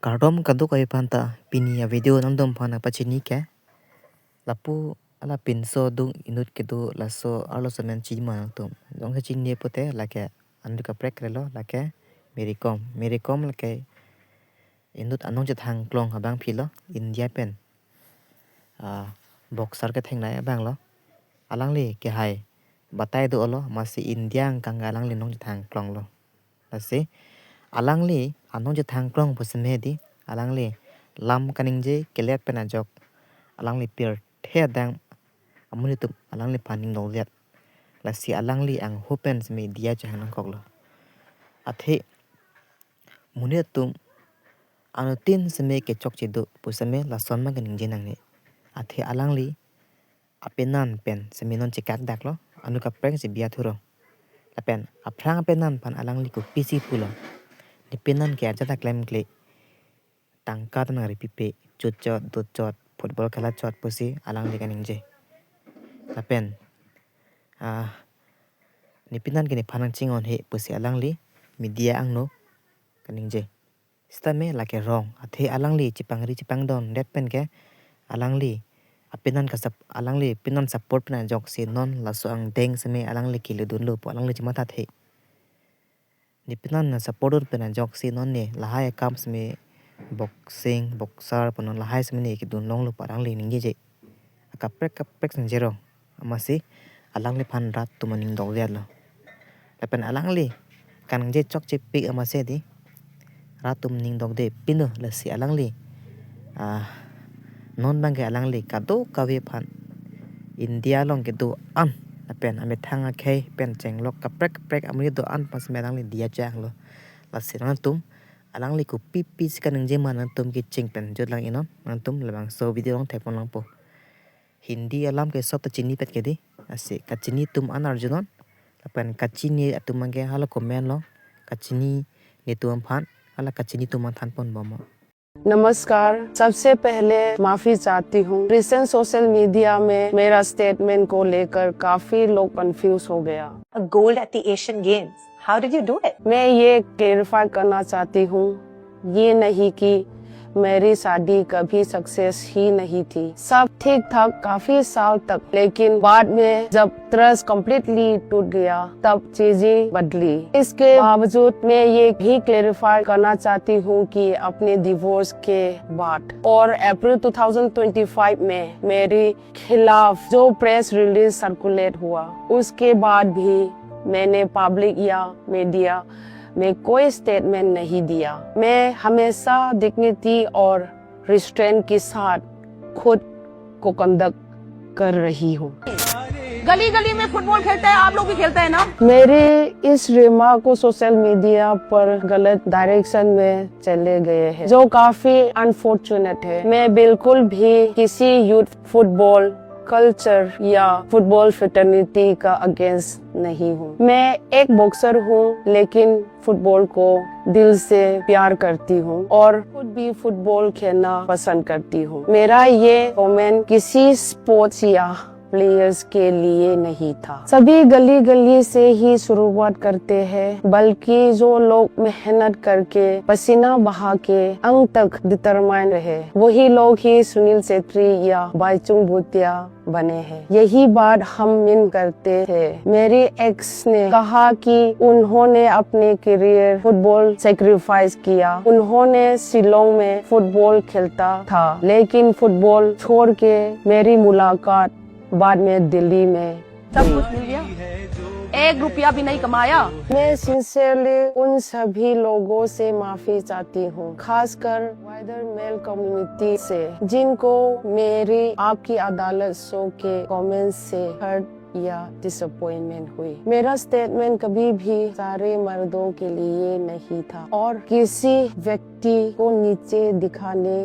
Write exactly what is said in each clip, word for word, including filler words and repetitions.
Kardom kadokave aphanta, pini a-video nangtum aphan nangpachini ke, lapu ala pinso adung inut kedo laso arloso amen chini ma nangtum? Jongsi chini pute lake anut kaprek krelo, lake Mary Kom. Mary Kom lake inut anong chethang klong abangpi lo, India pen ah, boxer kethengnei abang lo. Alangli kehai batai dolo, amatsi India angkang alangli nong chethang klong lo. Lasi alangli anong chethang klong pusitame di, alangli lam kaningje kelet pen ajok alangli pirthe adang amonit atum alangliphan ning dongdet. Lasi alangli angho pen sitame diya chehang nangkoklo. Athe monit atum anuttin sitame kechokche do pusitame lason ma kaningje nangne. Athe alangli apenan pen sitame non chekakdak lo, anut kaprek si biya thuro. Lapen aphrang apenan aphan alangli kopisi pulo? Ne penan ke ajat aklemkle, tangka ta nangripipe, chotchot, dochot, football khelachot pusi alangli kaningje. Lapen ah, ne penan ke nephan nangchinghon he pusi alangli media angno kaningje. Sitame lake wrong. Athe alangli chepangri chepangdondet pen ke alangli apenan kasap, alangli penan support pen ajoksi non laso angdeng sitame alangli kelidunlo pu alangli chemathathe. Ne penan nang support dun pen ajoksi non ne lahai akam sitame boxing, boxer pu non lahai sitame ne kedun longlo pu alangli ningjeje. Akaprek kaprek si ningje rong, amatsi alangliphan rat atum aning dokdetlo. Lapen alangli kaningje chokchepik amatsi di rat atum ning dokde pino, lasi alangli ah, non abangke alangli kadokave aphan India along kedo-an lapen amethang akhei pen chenglok kaprek kaprek amonit do-an aphan sitame alangli diya chehanglo. Lasi nangtum alangli kopipi si kaningje ma nangtum kecheng pen jutlang inon, nangtum labangso video along thekpon langpo. Hindi alam ke sob ta chinipet ke di, lasi kachini atum an arjunon, lapen kachini atum abangke hala comment lo, kachini netum aphan, hala kachini atum aphan thanpon bomlo. नमस्कार, सबसे पहले माफी चाहती हूँ। Recent social media में मेरा स्टेटमेंट को लेकर काफी लोग कंफ्यूज हो गया। A gold at the Asian Games. How did you do it? मैं ये क्लेरिफाई करना चाहती हूँ, ये नहीं कि मेरी शादी कभी सक्सेस ही नहीं थी। सब ठीक था काफी साल तक, लेकिन बाद में जब ट्रस्ट कम्प्लीटली टूट गया, तब चीजें बदली। इसके बावजूद मैं ये भी क्लेरिफाई करना चाहती हूँ कि अपने डिवोर्स के बाद और अप्रैल दो हज़ार पच्चीस में मेरे खिलाफ जो प्रेस रिलीज सर्कुलेट हुआ, उसके बाद भी मैंने पब्लिक या मीडिया में कोई स्टेटमेंट नहीं दिया। मैं हमेशा डिग्निटी और रिस्ट्रेंट के साथ खुद को कंडक्ट कर रही हूँ। गली गली में फुटबॉल खेलता है, आप लोग भी खेलता है ना? मेरे इस रिमार्क को सोशल मीडिया पर गलत डायरेक्शन में चले गए हैं, जो काफी अनफॉर्चुनेट है। मैं बिल्कुल भी किसी यूथ फुटबॉल कल्चर या फुटबॉल फ्रेटर्निटी का अगेंस्ट नहीं हूँ। मैं एक बॉक्सर हूँ, लेकिन फुटबॉल को दिल से प्यार करती हूँ और खुद भी फुटबॉल खेलना पसंद करती हूँ। मेरा ये कमेंट किसी स्पोर्ट्स या प्लेयर्स के लिए नहीं था। सभी गली गली से ही शुरुआत करते हैं, बल्कि जो लोग मेहनत करके, पसीना बहा के अंत तक डिटरमाइन रहे, वही लोग ही सुनील छेत्री या बाईचुंग भूटिया बने हैं। यही बात हम मिन करते थे। मेरी एक्स ने कहा कि उन्होंने अपने करियर फुटबॉल सैक्रिफाइस किया। उन्होंने शिलोंग में फुटबॉल खेलता था, लेकिन फुटबॉल छोड़ के मेरी मुलाकात बाद में दिल्ली में। सब कुछ मिल गया, एक रुपया भी नहीं कमाया। मैं सिंसियरली उन सभी लोगों से माफी चाहती हूँ, खासकर वाइडर मेल कम्युनिटी से, जिनको मेरी आपकी अदालत शो के कमेंट्स से हर्ट या डिसअपॉइंटमेंट हुई। मेरा स्टेटमेंट कभी भी सारे मर्दों के लिए नहीं था और किसी व्यक्ति को नीचे दिखाने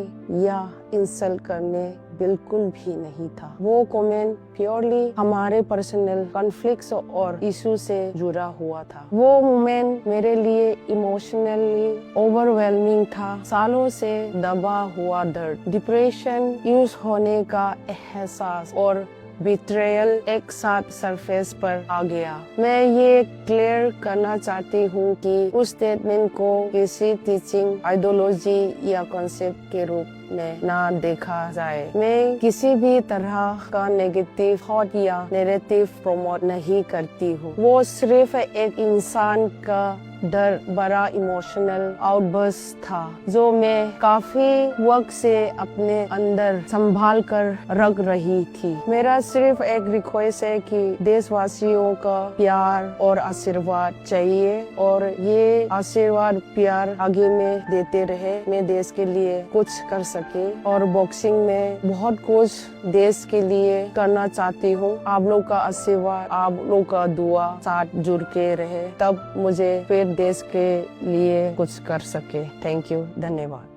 या इंसल्ट करने बिल्कुल भी नहीं था। वो कमेंट प्योरली हमारे पर्सनल कॉन्फ्लिक्ट्स और इशू से जुड़ा हुआ था। वो मोमेंट मेरे लिए इमोशनली ओवरवेलमिंग था। सालों से दबा हुआ दर्द, डिप्रेशन, यूज होने का एहसास और बिट्रेयल एक साथ सरफेस पर आ गया। मैं ये क्लियर करना चाहती हूँ कि उस स्टेटमेंट को किसी टीचिंग आइडियोलॉजी या कॉन्सेप्ट के रूप में ना देखा जाए। मैं किसी भी तरह का नेगेटिव थॉट या नैरेटिव प्रमोट नहीं करती हूँ। वो सिर्फ एक इंसान का डर भरा इमोशनल आउटबर्स्ट था, जो मैं काफी वक्त से अपने अंदर संभाल कर रख रही थी। मेरा सिर्फ एक रिक्वेस्ट है कि देशवासियों का प्यार और आशीर्वाद चाहिए, और ये आशीर्वाद प्यार आगे में देते रहे। मैं देश के लिए कुछ कर सके, और बॉक्सिंग में बहुत कुछ देश के लिए करना चाहती हूँ। आप लोग का आशीर्वाद, आप लोग का दुआ साथ जुड़ के रहे, तब मुझे फिर देश के लिए कुछ कर सके। थैंक यू, धन्यवाद।